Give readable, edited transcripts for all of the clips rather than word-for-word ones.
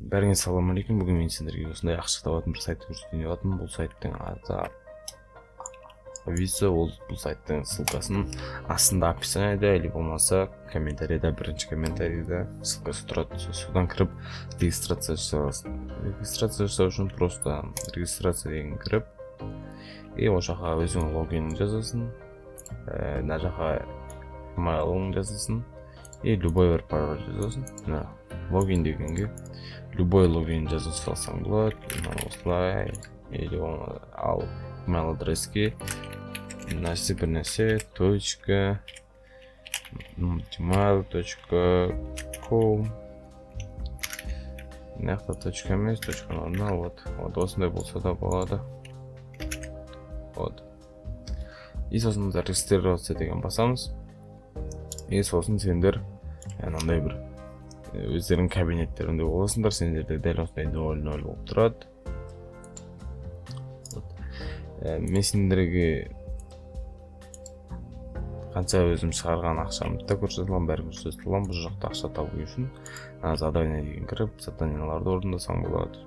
Бәріңе салам алейкум. Бүгін мен сендерге осындай ақша табатын бір сайтты көрсетейін деп жатырмын. Бұл сайттың аты Авито. Ол бұл сайттың ссылкасын астында описаниеда или болмаса комментарийда, бірінші комментарийда ссылкасы тұрады. Содан кіріп регистрация жасай аласың. Регистрация жасау үшін просто регистрация деген кіріп, и ол жаққа өзіңнің логинін жазасың, мына жаққа email'ың жазасың и любой бір пароль жазасың. Мына логин дегенге любой логин жаза салсаң болады. Мына осылай или ал email адреске нәрсе бір нәрсе точка gmail точка ком, мына жақта точка емес, точканың орнына вот вот осындай болса да болады. Вот. И сосын зарегистрироваться деген басамыз. И сосын сендер мынандай бір өздерінің кабинеттерінде боласыңдар. Сендерде дәл осындай 0-0 болып тұрады. Мен сендерге қанша өзім шығарған ақшамды да көрсете аламын, бәрін көрсете аламын. Бұл жақта ақша табу үшін задание деген кіріп, заданияларды орындасаң болады.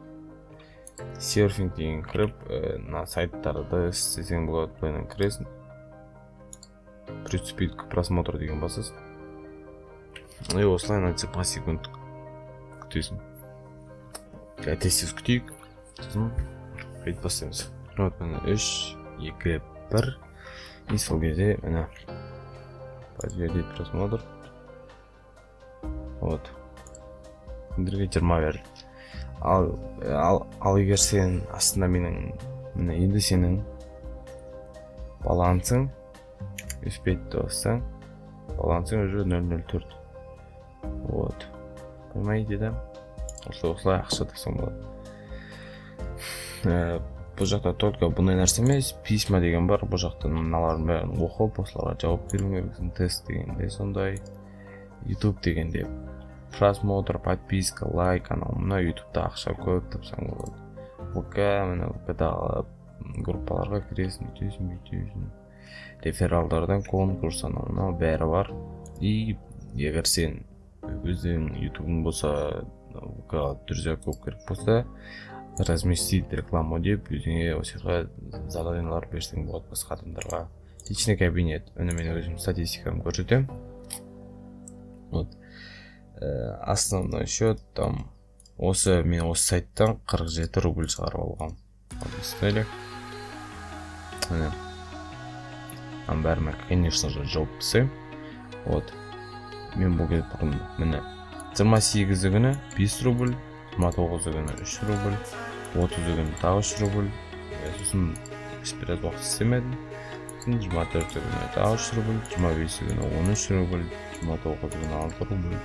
Серфинг деген кіріп, мына сайттарды істесең болады. Бұдан кіресің, приступить к просмотру деген басасың. И осылай на 20 секунд күтесің. Тез-тез күтейік, сосын қайтып бастаймыз. Вот міне 3, 2, 1. И сол кезде міне подтвердить просмотр. Вот. Сендерге 20 берді. Ал егер сен астында менің міне енді сенің балансың успеть бассаң, балансың уже 0.04. Вот. Понимаете, да? Осылай ақша тапсаң болады. Бұл жақта только бұндай нәрсе емес, письма деген бар. Бұл жақта мыналардың бәрін оқып, осыларға жауап беруің керексің. Тест дегенде сондай, YouTube дегенде просмотр, подписка, лайк, анау мына YouTube'та ақша көп тапсаң болады. ВК, міне ВК-дағы группаларға кіресің, өтесің, бүйтесің. Рефералдардан конкурс, анау мынау бәрі бар. И егер сен өзің YouTube'ың болса, ВК друзья көп керек болса, разместить рекламу деп өзіңе осы жаққа заданиялар берсең болады басқа адамдарға. Личный кабинет. Міне мен өзім статистикамды көрсетемін. Вот. Основной счет там осы мен осы сайттан 47 рубль шығарып алғам. Вот, міне. Аның бәрін конечно же жауып тастаймын. Вот. Мен бұл кезде бұрын міне 28 күні 5 рубль, 29 күні 3 рубль, 30 күні тағы 3 рубль, сосын біраз уақыт істемедім. Сосын 24 күні тағы 3 рубль, 25 күні 13 рубль, 29 күні 6 рубль.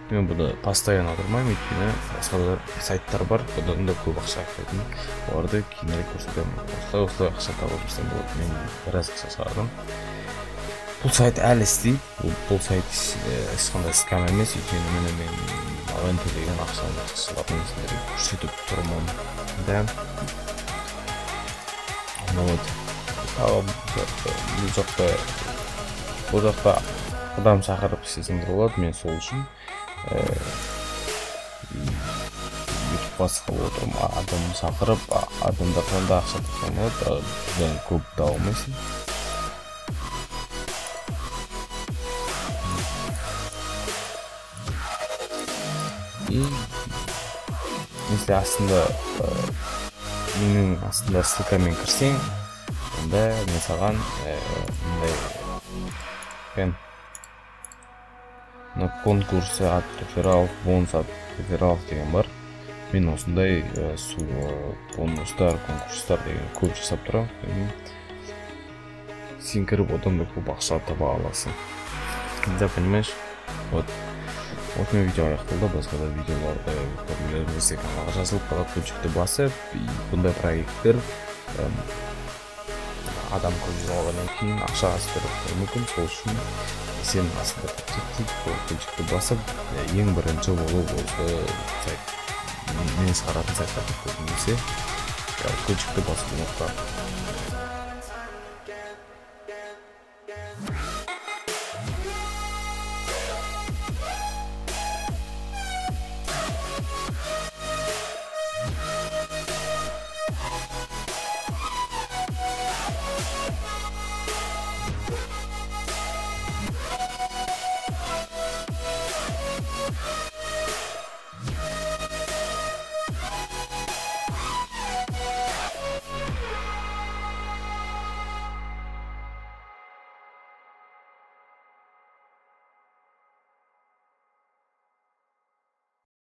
Мен бұны постоянно отырмаймын, өйткені басқа да сайттар бар, бұдан да көп ақша әкелетін. Оларды кейінірек көрсетемін. Осылай ақша таба берсем болады. Мен біраз ақша шығардым. Бұл сайт әлі істейді. Бұл сайт ешқандай скам емес, өйткені міне мен маған төлеген ақшаны ақшаларын сендерге көрсетіп тұрмын. Да. Вот. Бұл жақта адам шақырып істесеңдер болады. Мен сол үшін YouTube басқып отырмын. Адам шақырып, адамдардан да ақша тапсаң болады. Бұдан көп таба алмайсың. И если астында менің астында ссылкамен кірсең, онда мен саған мындай мына конкурсы от рефералов, бонус от рефералов деген бар. Мен осындай бонустар, конкурстар деген көп жасап тұрамын. Сен кіріп одан да көп ақша таба аласың. Да, понимаешь? Вот. Вот мен видео аяқталды. Басқа да видеоларды көргілеріңіз каналға жазылып, колокольчикті басып, бұндай проекттер адам көп жиналғаннан кейін ақша аз беріп мүмкін. Сол үшін сен астында колокольчикті басып, ең бірінші болып осы сайт, мен шығаратын сайттарды көргің келсе, колокольчикті басып ұмытпа.